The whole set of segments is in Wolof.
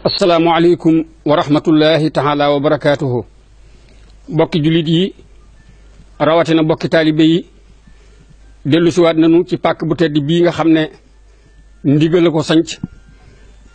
asalaamualeykum wa rahmatullahi taala wa barakaatuhu. bokki jullit yi rawatina bokki taalibe yi dellu siwaat nañu ci pàkk bu tedd bii nga xam ne ndigal la ko sanc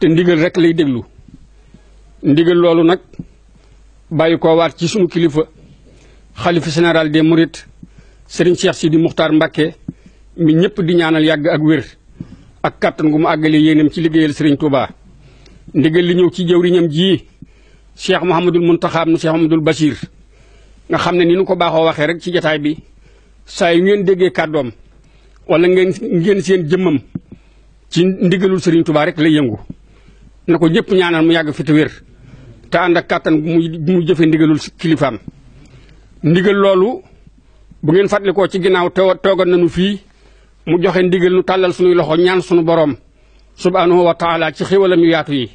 te ndigal rek lay déglu. ndigal loolu nag bàyyi koo waat ci sunu kilifa xalifa général des mourides Serigne Cheikh Sidi Muxtaar Mbàkke mi ñëpp di ñaanal yàgg ak wér ak kàttan gu mu àggale yéenam ci liggéeyal Serigne Touba. ndigal li ñëw ci jëwriñam ji Cheikh Mouhamadul Muntaxa nu Cheikh Mouhamadul Bachir nga xam ne ni nu ko baaxoo waxee rek ci jataay bi saa yu ngeen déggee kàddoom wala ngeen seen jëmmam ci ndigalul Serigne Touba rek lay yëngu na ko ñëpp ñaanal mu yàgg fi te wér te ànd ak kàttan gu muy jëfe ndigalul kilifaam. ndigal loolu bu ngeen fàttalikoo ci ginnaaw toogal nañu fii mu joxe ndigal nu tàllal sunuy loxo ñaan sunu borom subhaanahu wa taala ci xéwalam yu yaatu yi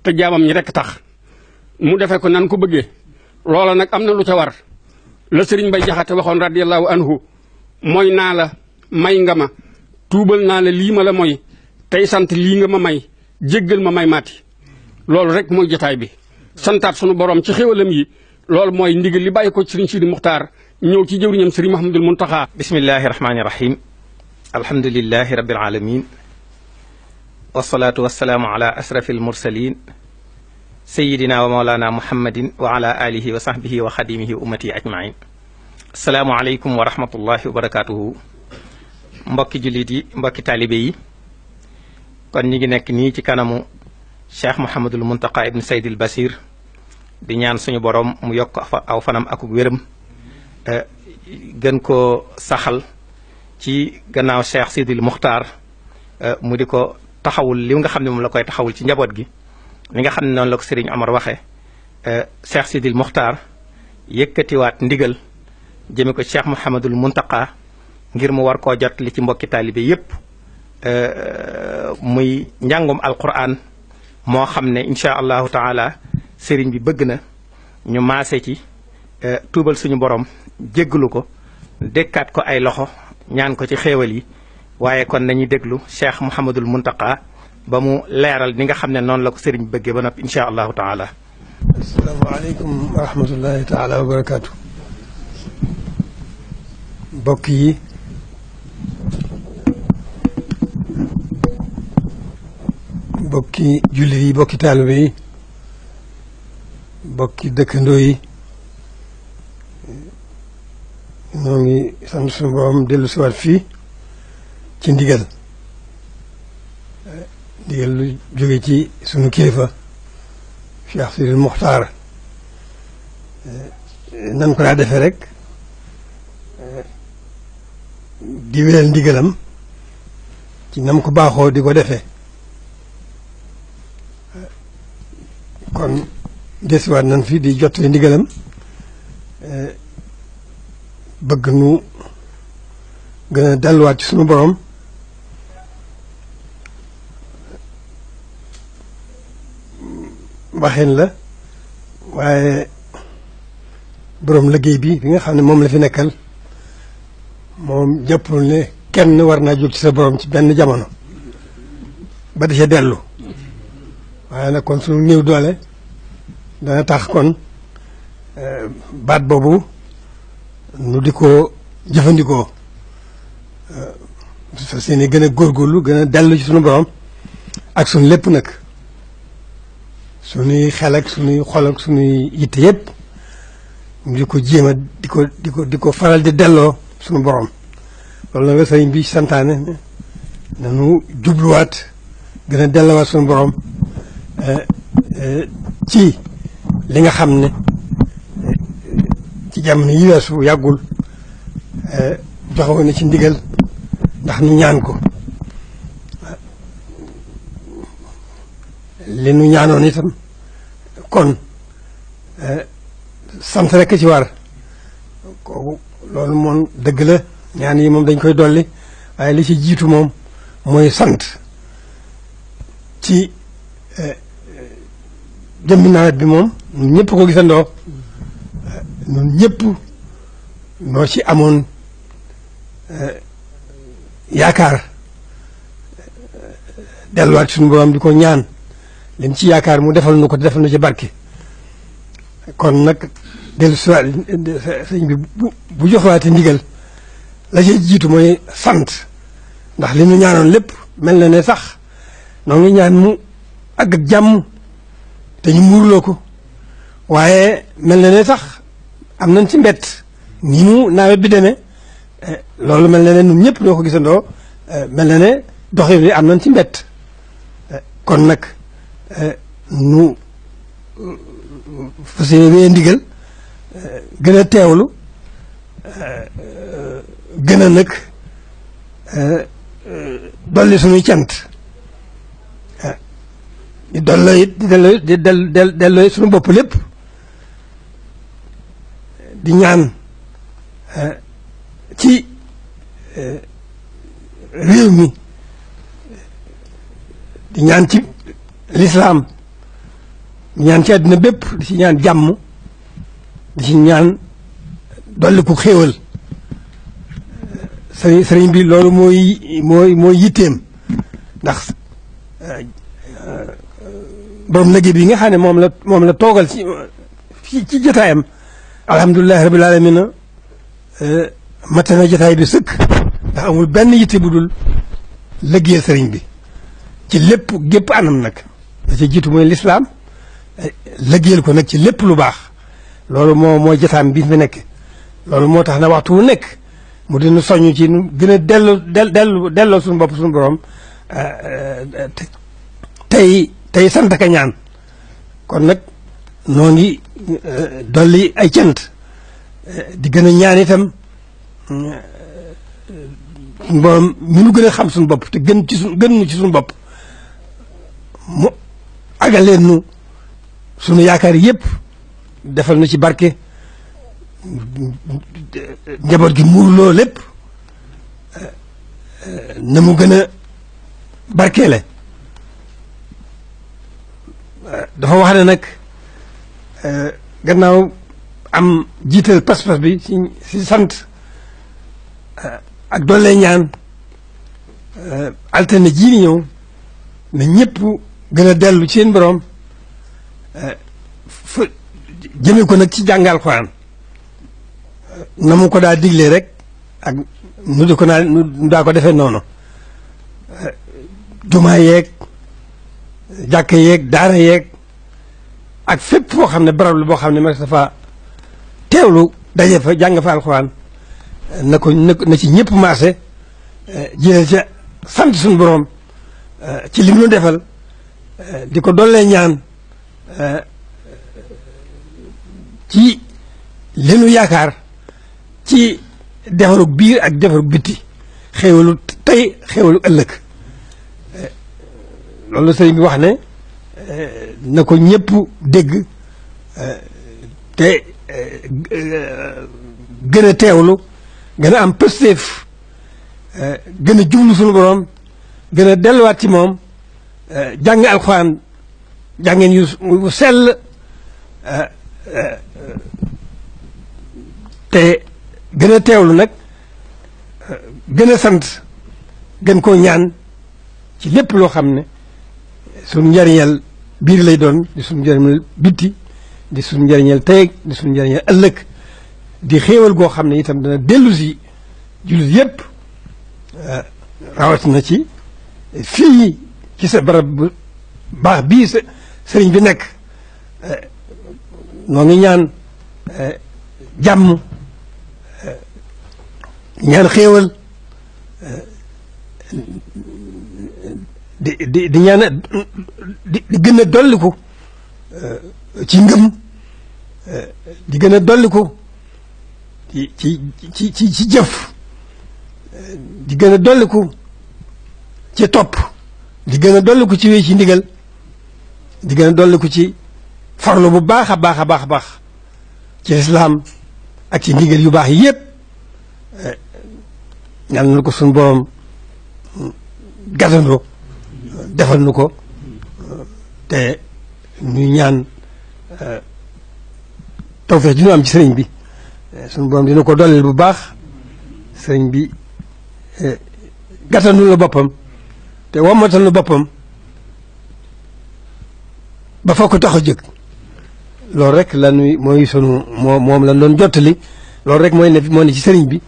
te jaamam ñi rekk tax mu defe ko nan ko bëggee. loola nag am na lu ca war la sëriñ Bay Jaxate waxoon radiyallahu anhu mooy naa la may nga ma tuubal naa la lii ma la mooy tey sant lii nga ma may jéggal ma may maati. loolu rek mooy jotaay bi santaat sunu borom ci xéwalam yi loolu mooy ndigal li bàyyi ko sëriñ Sidi Muxtaar ñëw ci jëwriñam sëriñ Mahamadul Muntaxa. bismillahi rahmaani rahim alhamdulillahi rabbil alamin wasalaatu wasalaamu ala asrafil mursalin sayidina wa maulana muhammadin wa ala alihi wa sahbihi wa xadimihi ummati ajmain. asalaamu aleykum wa rahmatullahi wa barakatuhu. mbokki jullit yi mbokki taalibe yi kon ñi ngi nekk nii ci kanamu cheikh Mouhamadul Muntaqa ibn Seydil Basir di ñaan suñu borom mu yokk aw fanam akuk wéram gën koo saxal ci gannaaw cheikh Sidil Muxtaar mu di ko taxawul li nga xam ne moom la koy taxawul ci njaboot gi li nga xam ne noonu la ko Serigne Amar waxee cheikh Sidil Muxtaar yëkkatiwaat ndigal jëme ko cheikh Mouhamadul Muntaqa ngir mu war koo jot li ci mbokki taalibe yépp muy njàngum alquran moo xam ne incha allahu taala Serigne bi bëgg na ñu maase ci tuubal suñu borom jéggalu ko dékkaat ko ay loxo ñaan ko ci xéewal yi. waaye kon nañuy déglu cheikh Mouhamadul Muntaqa ba mu leeral ni nga xam ne noonu la ko sëriñ bëggee ba noppi incha allahu taala. asalaamaaleykum wa rahmatullahi taala wa barakaatu. mbokk yi mbokki jullit yi mbokki taalibe yi mbokki dëkkandoo yi ñoo ngi sant suñu borom dellu siwaat fii ci ndigal lu jóge ci sunu kilifa Cheikh Sidil Muxtaar nan ko daa defee rek di wéyal ndigalam ci nam ko baaxoo di ko defee kon desiwaat nan fi di jottali ndigalam bëgg nu gën a delluwaat ci sunu borom waxeen la waaye borom liggéey bi nga xam ne moom la fi nekkal moom jàppul ne kenn war naa jóg ci sa borom ci benn jamono ba di ca dellu waaye nag kon sunu néew doole dana tax kon baat boobu nu di ko jëfandikoo fa seeni gën a góorgóorlu gën a dellu ci sunu borom ak sunu lépp nag sunuy xel ak sunuy xol ak sunuy yitte yëpp ñu di ko jéem a di ko faral di delloo sunu borom loolu nag la sëriñ bi santaane nanu jubluwaat gën a delluwaat sunu borom ci li nga xam ne ci jamono yi weesu yàggul joxewoon na ci ndigal ndax nu ñaan ko li nu ñaanoon itam kon sant rekk ci war kooku loolu moom dëgg la ñaan yi moom dañ koy dolli waaye li ci jiitu moom mooy sant ci jëmmi nawet bi moom ñun ñëpp ko gisandoo ñun ñëpp noo ci amoon yaakaar delluwaat suñu borom di ko ñaan lim ci yaakaar mu defal nu ko defal nu ci barke. kon nag dellu si waat sëñ bi bu joxewaatee ndigal la ci jiitu mooy sant ndax li nu ñaanoon lépp mel na ne sax noo ngi ñaan mu àgg ak jàmm te ñu muurloo ko waaye mel na ne sax am nañ ci mbett ni mu nawet bi demee loolu mel na ne ñun ñëpp ñoo ko gisandoo mel na ne doxin wi am nañ ci mbett kon nag nu fas yéene ndigal gën a teewlu gën a nag dolli suñuy cant di dolloo it di delloo suñu bopp lépp di ñaan ci réew mi di ñaan ci lislaam di ñaan ci àddina bépp di ci ñaan jàmm di ci ñaan dolli ku xéewal sëriñ bi loolu mooy yitteem ndax borom liggéey bi nga xam ne moom la toogal ci jotaayam alhamdulilahi rabil alamina mate na jotaay bi sëkk ndax amul benn yitte bu dul liggéey sëriñ bi ci lépp gépp anam nag da ci jiitu mooy lislaam liggéeyal ko nag ci lépp lu baax loolu mooy jotaam bi fi nekk loolu moo tax na waxtu wu nekk mu dina soññ ci nu gën a delloo suñu bopp suñu borom tey sant ka ñaan kon nag noo ngi dolli ay cant di gën a ñaan itam suñu borom mi nu gën a xam suñu bopp te gën nu ci suñu bopp mu agaleen nu suñu yaakaar yëpp defal na ci barke njaboot gi muurloo lépp na mu gën a barkeele dafa wax ne nag gannaaw am jiital pas-pas bi si sant ak doole ñaan altine ji ni ñëw na ñëpp gën a dellu ci seen borom fa jëmee ko nag ci jàngal Alxuraan na mu ko daa diglee rek ak nu di ko nu daa ko defee noonu jumaa yeeg jàkka yeeg daara yeeg ak fépp foo xam ne barab la boo xam ne ma dafa teewlu daje fa jàng fa Alxuraan na ci ñëpp maase jëlee ca sant suñu borom ci lim nu defal di ko dollee ñaan ci li nu yaakaar ci defarug biir ak defarug bitti xéewalu tey xéewalu ëllëg loolu sëriñ bi wax ne na ko ñëpp dégg te gën a teewlu gën a am pësteef gën a jublu suñu borom gën a delluwaat ci moom jàng alxuraan jàngeen yu sell te gën a teewlu nag gën a sant gën koo ñaan ci lépp loo xam ne suñu njëriñal biir lay doon di suñu njëriñal bitti di suñu njëriñal tey di suñu njëriñal ëllëg di xéewal goo xam ne itam dana dellu si jullit yépp rawatina ci fii ci sa barab bu baax bii sa sëriñ bi nekk noo ngi ñaan jàmm ñaan xéewal di ñaan di gën a dolliku ci ngëm di gën a dolliku ci jëf di gën a dolliku ci topp di gën a dolliku ci wéy ci ndigal di gën a dolliku ci farlu bu baax a baax a baax a baax ci lislaam ak ci ndigal yu baax yépp ñaan na ko suñu borom gàttandoo defal nu ko te ñu ñaan tawfeex ji ñu am ci sëriñ bi suñu borom dina ko dolleel bu baax sëriñ bi gàttandu la boppam te wammatal na boppam ba fa ko tax a jóg loolu rek la ñuy mooy sunu moom lañ doon jottali loolu rek moo ne ci sëriñ bi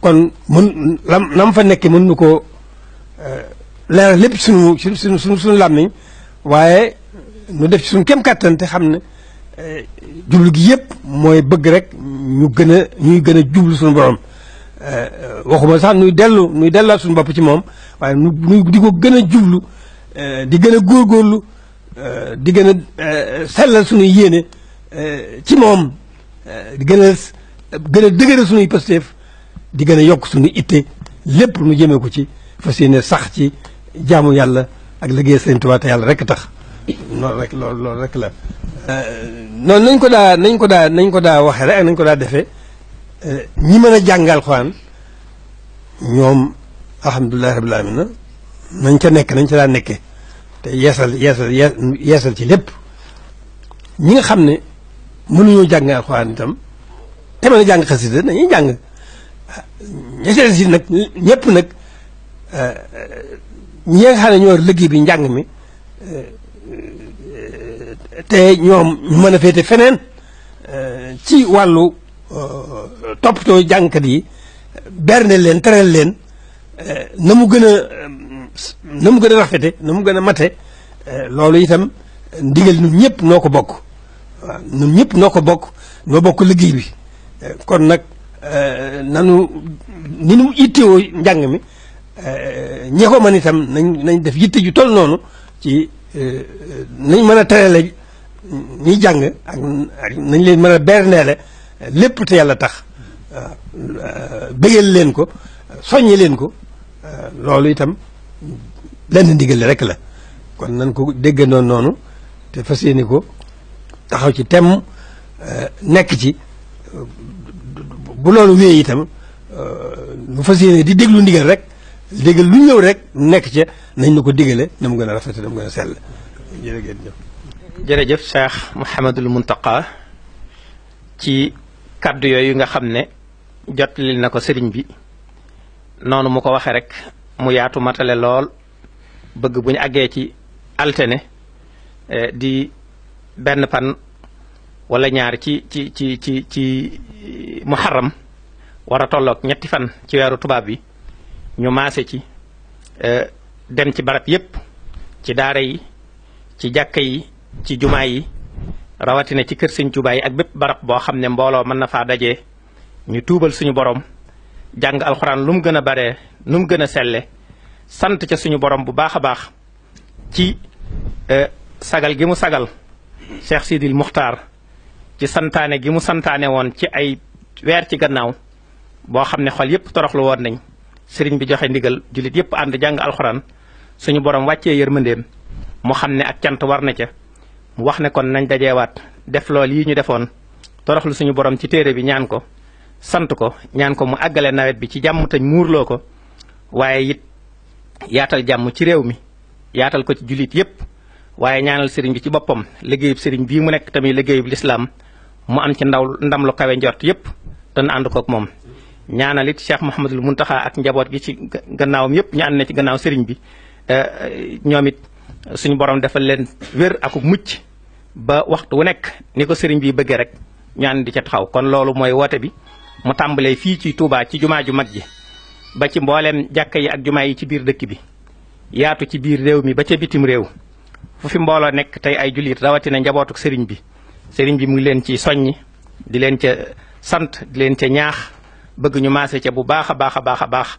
kon nam fa nekke mën nu ko leeral lépp sunu làmmiñ waaye nu def ci suñu kem kàttan te xam ne jublu gi yëpp mooy bëgg rek ñuy gën a jublu suñu borom waxuma sax nuy delluwaat suñu bopp ci moom waaye nuy di ko gën a jublu di gën a góorgóorlu di gën a sellal suñuy yéene ci moom di gën a dëgëral suñuy pasteef di gën a yokk suñu itte lépp nu jëmee ko ci fas yéene sax ci jaamu yàlla ak liggéey Sëriñ Tuubaa te yàlla rek tax loolu rek la. noonu nañ ko daa waxee rek ak nañ ko daa defee ñi mën a jàng alxuraan ñoom alhamdulilah rabbil aalamiina nañ ca daa nekkee te yeesal ci lépp ñi nga xam ne mënuñoo jàng alxuraan itam te mën a jàng xasida nañuy jàng ña si nag ñëpp nag ñi nga xam ne ñoo liggéey bi njàng mi te ñoom ñu mën a féete feneen ci wàllu toppatoo jàngkat yi berne leen teral leen na mu gën a rafete na mu gën a mate loolu itam ndigal ñun ñëpp noo ko bokk waaw ñun ñëpp noo ko bokk noo bokk liggéey bi kon nag ni nu yittewoo njàng mi ñi ko mën itam nañ def yitte ju toll noonu ci nañ mën a terale ñuy jàng ak nañ leen mën a berneele lépp te yàlla tax bégal leen ko soññi leen ko loolu itam lenn ndigal rek la kon nañ ko déggandoo noonu te fas yéene ko taxaw ci temm nekk ci bu loolu wéy itam lu fas yéene di déglu ndigal rek déggal lu ñëw rek nekk ca nañ na ko digale na mu gën a rafet na mu gën a sell jërëjëf Cheikh Mouhamadul Mountakha ci kaddu yooyu nga xam ne jottali na ko sëriñ bi noonu mu ko waxee rek mu yaatu matale lool bëgg bu ñu àggee ci altine di benn pan wala ñaar ci muharram war a tolloog ñetti fan ci weeru tubaab bi ñu maase ci dem ci barab yépp ci daara yi ci jàkka yi ci jumaa yi rawatina ci kër Sëñ Tuubaa yi ak bépp barab boo xam ne mbooloo mën na faa dajee ñu tuubal suñu borom jàng alxuraan lu mu gën a baree nu mu gën a selle sant ca suñu borom bu baax a baax ci sagal gi mu sagal Cheikh Sidil Muxtaar ci santaane gi mu santaane woon ci ay weer ci gannaaw boo xam ne xol yépp toroxlu woon nañ sëriñ bi joxe ndigal jullit yépp ànd jàng alxuraan suñu borom wàccee yërmandeem mu xam ne ak cant war na ca mu wax ne kon nañ dajeewaat def lool yi ñu defoon toroxlu suñu borom ci téere bi ñaan ko sant ko ñaan ko mu àggale nawet bi ci jàmm tañ muurloo ko waaye it yaatal jàmm ci réew mi yaatal ko ci jullit yépp waaye ñaanal sëriñ bi ci boppam liggéeyub sëriñ bii mu nekk tamit liggéeyub lislaam mu am ci ndam lu kawe njort yépp dana ànd kook moom ñaanal it Cheikh Mouhamadul Mountakha ak njaboot gi ci gannaawam yépp ñu ànd na ci gannaaw sëriñ bi ñoom it suñu borom defal leen wér ak mucc ba waxtu wu nekk ni ko sëriñ bi bëggee rek ñu ànd di ca taxaw kon loolu mooy woote bi mu tàmbalee fii ci Touba ci jumaa ju mag ji ba ci mbooleem jàkka yi ak jumaa yi ci biir dëkk bi yaatu ci biir réew mi ba ca bitim réew fu fi mbooloo nekk tey ay jullit rawatina njabootuk sëriñ bi mu ngi leen ci soññi di leen ca sant di leen ca ñaax bëgg ñu maase ca bu baax a baax a baax a baax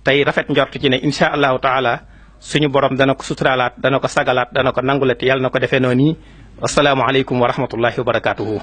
tey rafet njort ci ne incha allahu taala suñu borom dana ko suturaalaat dana ko sagalaat dana ko nangulati yàlla na ko defee noonu nii wasalaamualeykum wa rahmatullahi wa barakaatuhu.